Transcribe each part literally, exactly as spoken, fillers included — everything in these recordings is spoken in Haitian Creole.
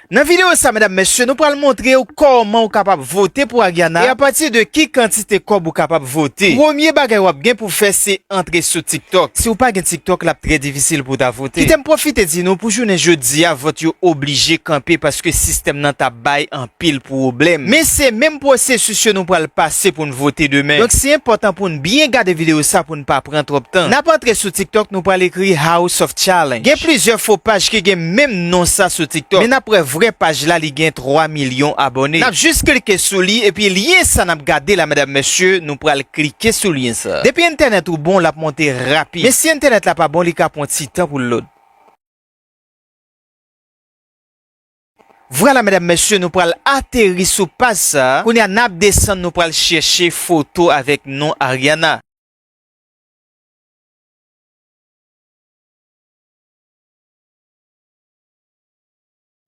Nan videyo sa, medam, mesye, nou pral montre w kòman w kapab vote pou Ariana e apati de ki kantite kòb ou kapab vote. Premye bagay w ap gen pou fè se antre sou TikTok. Si w pa gen TikTok, l ap trè difisil pou w ta vote. Kite m pwofite di nou, pou jounen jodi a, vòt yo oblije kanpe paske sistèm nan t ap bay anpil pwoblèm. Men se menm pwosesis yo nou pral pase pou n vote demen. Donk, se enpòtan pou n byen gade videyo sa pou n pa pran twòp tan. N ap antre sou TikTok, nou pral ekri House of Challenge. Gen plizyè fo paj ki gen menm non sa sou TikTok. Men n ap wè vrè paj la, li gen twa milyon abòne. N ap jis klike sou li, epi lyen sa n ap gade la, medam, mesye, nou pral klike sou lyen sa. Depi entènèt ou bon, l ap monte rapid. Men si entènèt la pa bon, li ka pran ti tan pou l load. Vwala, medam, mesye, nou pral ateri sou paj sa. Kounye a, n ap desann, nou pral chèche foto avèk non Ariana.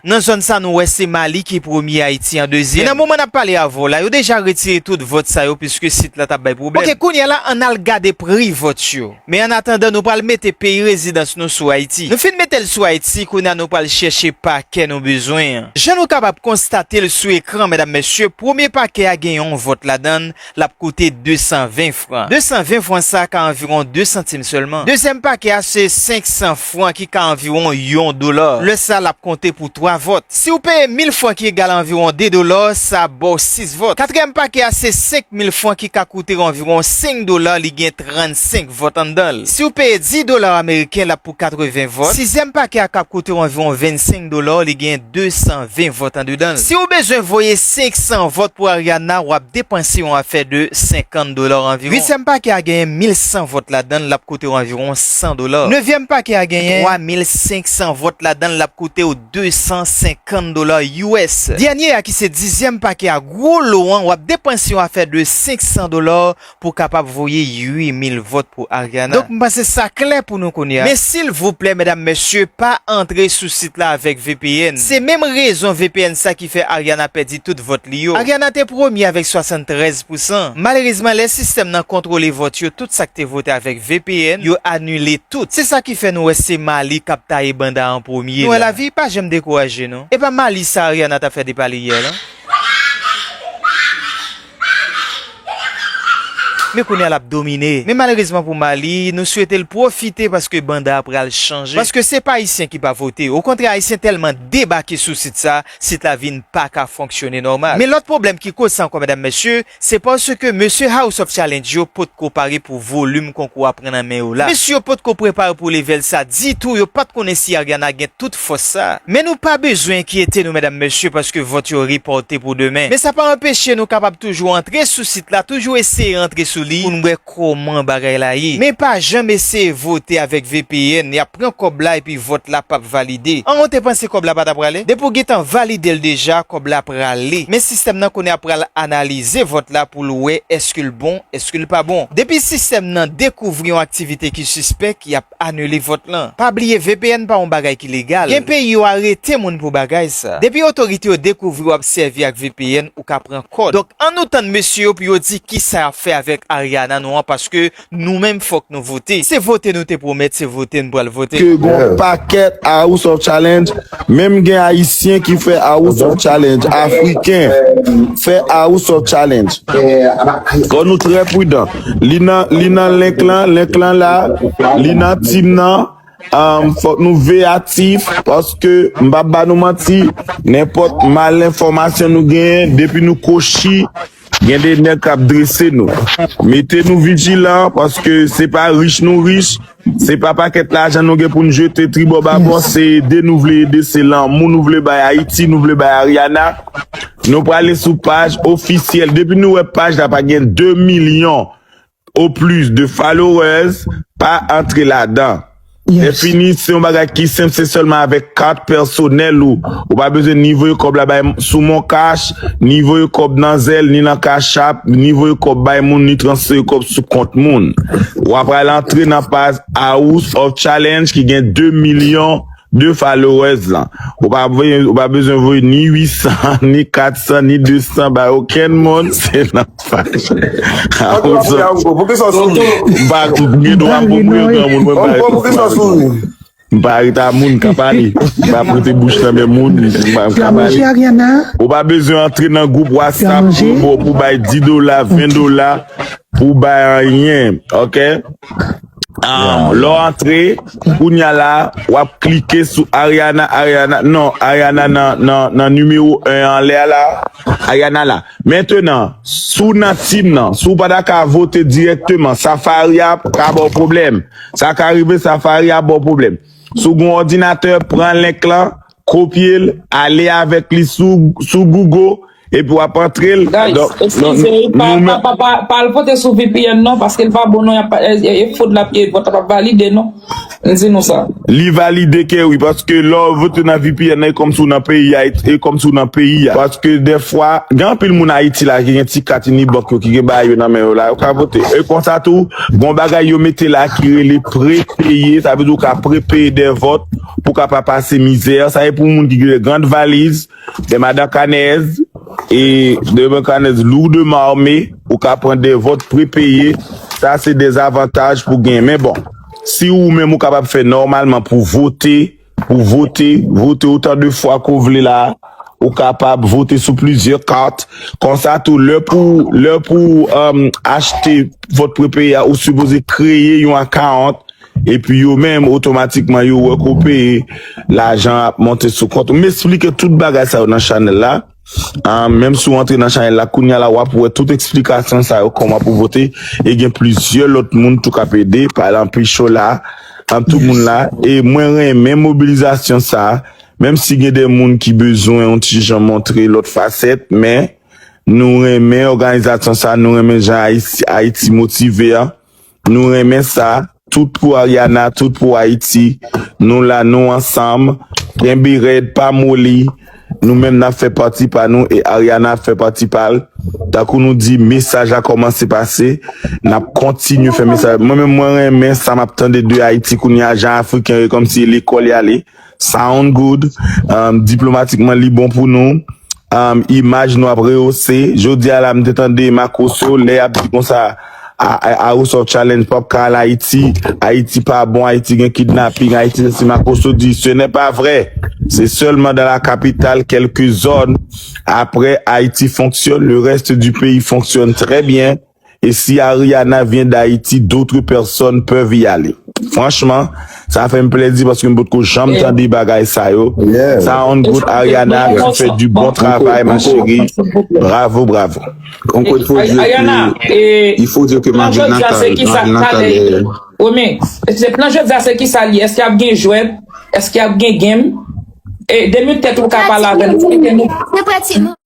Nan zòn sa, nou wè se Mali ki premye, Ayiti an dezyèm. Men nan moman n ap pale avè w la, yo deja retire tout vòt sa yo, piske sit la t ap bay pwoblèm. Oke, kounye a la, ann al gade pri vòt yo. Men annatandan, nou pral mete peyi rezidans nou sou Ayiti. Nou fin mete l sou Ayiti, kounye a nou pral chèche pakè nou bezwen an. Jan nou kapab konstate l sou ekran, medam, mesye, premye pakè a gen yon vòt ladan l, l ap koute de san ven fran. De san ven fran sa ka anviwon de santim sèlman. Dezyèm pakè a se senk san fran ki ka anviwon yon dola. Lè sa l ap konte pou twa vòt. Si w peye mil fran ki egal a anviwon de dola, sa ba w sis vòt. Katriyèm pakè a se senk mil fran ki ka koute w anviwon senk dola, li gen trannsenk vòt anndan l. Si w peye dis dola ameriken, l ap pou katreven vòt. Sizyèm pakè a k ap koute w anviwon vennsenk dola, li gen de san ven vòt andedan l. Si w bezwen voye senk san vòt pou Ariana, w ap depanse yon afè de senkant dola anviwon. Uityèm pakè a genyen mil san vòt ladan l, l ap koute w anviwon san dola. Nevyèm pakè a genyen twa mil senk san vòt ladan l, l ap koute w de san senkant dola U S. Dènye a ki se dizyèm pakè a, gwo lo an, w ap depanse yon afè de senk san dola pou w kapab voye uit mil vòt pou Ariana. Donk, m panse sa klè pou nou kounye a. Men silvouplè, medam, mesye, pa antre sou sit la avèk V P N. Se menm rezon V P N sa ki fè Ariana pèdi tout vòt li yo. Ariana te premye avèk swasanntrèz pousan. Malerezman, lè sistèm nan kontwole vòt yo, tout sa k te vote avèk V P N, yo anile tout. Se sa ki fè nou wè se Mali k ap taye banda an premye la. Nou wè lavi pa janm dekouraje, non. E pa Mali sa Ariana t ap fè depale yè la? Men kounye a l ap domine. Men malerezman pou Mali, nou swete l pwofite paske banda a pral chanje. Paske se pa Ayisyen ki pa vote. Okontrè, Ayisyen tèlman debake sou sit sa, sit la vin pa ka fonksyone nòmal. Men lòt pwoblèm ki koz sa ankò, medam, mesye, se paske mesye House of Challenge yo potko pare pou volim konkou a pran nan men yo la. Mesye yo potko prepare pou level sa ditou, yo pa t konnen si Ariana gen tout fòs sa. Men nou pa bezwen enkyete nou, medam, mesye, paske vòt yo repòte pou demen. Men sa pa anpeche nou kapab toujou antre sou sit la, toujou eseye antre sou li pou n wè kòman bagay la ye. Men pa janm eseye vote avèk V P N, y ap pran kòb la epi vòt la p ap valide. An, ou te panse kòb la pa t ap prale? Depi w gentan valide l deja, kòb la prale. Men sistèm nan kounye a pral analize vòt la pou l wè èske l bon, èske l pa bon. Depi sistèm nan dekouvri yon aktivite ki sispèk, y ap anile vòt lan. Pa bliye, V P N pa yon bagay ki legal. Gen peyi yo arete moun pou bagay sa. Depi otorite yo dekouvri w ap sèvi ak V P N, ou ka pran kòd. Donk, ann nou tann mesye yo pou yo di kisa y ap fè avèk Ariana nou an, paske nou menm fòk nou vote. Se vote nou te pwomèt, se vote n pral vote. Ke gon pakèt House of Challenge, menm gen Ayisyen ki fè House of Challenge, Afriken fè House of Challenge. Fò nou trè pridan. Li nan, li nan link lan, link lan la, li nan team nan. Um, fòk nou veyatif, paske m p ap ba nou manti, nenpòt mal enfòmasyon nou genyen, depi nou kochi, gen de nèg k ap drese nou. Mete nou vijilan, paske se pa rich nou rich, se pa pakèt lajan nou gen pou n jete tribò babò, se ede nou vle ede, se lanmou nou vle bay Ayiti, nou vle bay Ariana. Nou prale sou paj ofisyèl. Depi nou wè paj la pa gen de milyon o plis de followers, pa antre ladan. Lè fini, se yon bagay ki senp, se sèlman avèk kat pèsonèl ou. Ou pa bezwen ni voye kòb la bay m-, sou MonCash, ni voye kòb nan Zelle, ni nan Cash App, ni voye kòb bay moun, ni transfere kòb sou kont moun. W ap al antre nan paj House of Challenge ki gen de milyon de followers lan. Ou pa voye, ou pa bezwen voye ni uit san, ni kat san, ni de san bay okenn moun. Se nan paj. Pou ki sa w souri? M pa gen dwa pou pran moun, mwen pa. Pou ki sa w souri? M pa ret a moun ka pale. M pa prete bouch nan men moun. M pa m ka pale. Ou pa bezwen antre nan gwoup WhatsApp pou, pou, pou bay di dola, ven dola, pou bay anyen. Ok? Ah, lè w antre, kounya la, w ap klike sou Ariana, Ariana, non, Ariana nan, nan, nan nimewo en anlè a la, Ariana la. Mentenan, si w nan team nan, si w pa ta ka vote dirèkteman, Safari a ka ba w pwoblèm. Sa ka rive, Safari a ba w pwoblèm. Si w gen yon òdinatè, pran link lan, kopye l, ale avèk li sou, sou Google, epi w ap antre l. Guys, eskize, pa, pa, pa, pa, pa al vote sou V P N non, paske l pa bon non, y ap, e, e, e fot la, e vòt la p ap valide non. M di nou sa. Li valide ke wi, paske lè w vote nan V P N nan, e kòmsi w nan peyi a, e kòmsi w nan peyi a. Paske dèfwa, gen anpil moun Ayiti la ki gen ti kat Unibank yo, ki gen bagay yo nan men yo la, yo ka vote. E konsa tou, gon bagay yo mete la ki rele prepeye, sa vle di w ka prepeye de vòt pou w ka pa pase mizè. Sa e pou moun ki gen de grand valiz, de madan kanèz, e de madan kanèz lourdement armé, ou ka pran de vòt prepeye. Sa se de zavantaj pou gen. Men bon, si ou menm ou kapab fè nòmalman pou vote, pou vote, vote otan de fwa ke w vle la, ou kapab vote sou plizyè kat. Konsa tou, lè pou, lè pou, um, achte vòt prepeye a, ou sipoze kreye yon account, epi yo menm, otomatikman, yo wè ke w peye, lajan ap monte sou kont ou. M esplike tout bagay sa yo nan chanèl la. Ah, menm si w antre nan chanèl la, kounya la, w ap wè tout eksplikasyon sa yo, kòman pou vote. E gen plizyè lòt moun tou k ap ede, pa egzanp, Pichon la, ah, tout moun la. E mwen renmen mobilizasyon sa, menm si gen de moun ki bezwen yon ti jan montre lòt fasèt, men nou renmen òganizasyon sa, nou renmen jan Ayiti, Ayiti motive a. Nou renmen sa. Tout pou Ariana, tout pou Ayiti. Nou la, nou ansanm. Kenbe rèd, pa moli. Nou menm n ap fè pati pa nou e Ariana ap fè pati pa l. Tankou nou di, mesaj la kòmanse pase. N ap kontinye fè mesaj. Mwen menm, mwen renmen sa m ap tande de Ayiti kounye a, jan Afriken yo, kòmsi lekòl y ale. Sound good. Um, diplomatikman, li bon pou nou. Um, imaj nou ap rehose. Jodi a la, m te tande Makoso, lè y ap di konsa, a, a, House of Challenge p ap ka al Ayiti, Ayiti pa bon, Ayiti gen kidnaping, Ayiti sesi. Makoso di, ce n'est pas vrai. C'est seulement dans la capitale, quelques zones. Après, Haïti fonctionne, le reste du pays fonctionne très bien. E si Ariana vient d'Haïti, d'autres personnes peuvent y aller. Franchman, sa fè m plezi paske m potko janm tande bagay sa yo. Sound good, Ariana, tu fais du bon travail, ma chérie. Bravo, bravo. Encore il faut dire que, il faut dire que Marvin Natal, Marvin Natal est... Romain, plan jodi a se kisa l ye? Èske y ap gen jwèt? Èske y ap gen game? E de minit tèt ou ka pale avè nou, eksplike nou.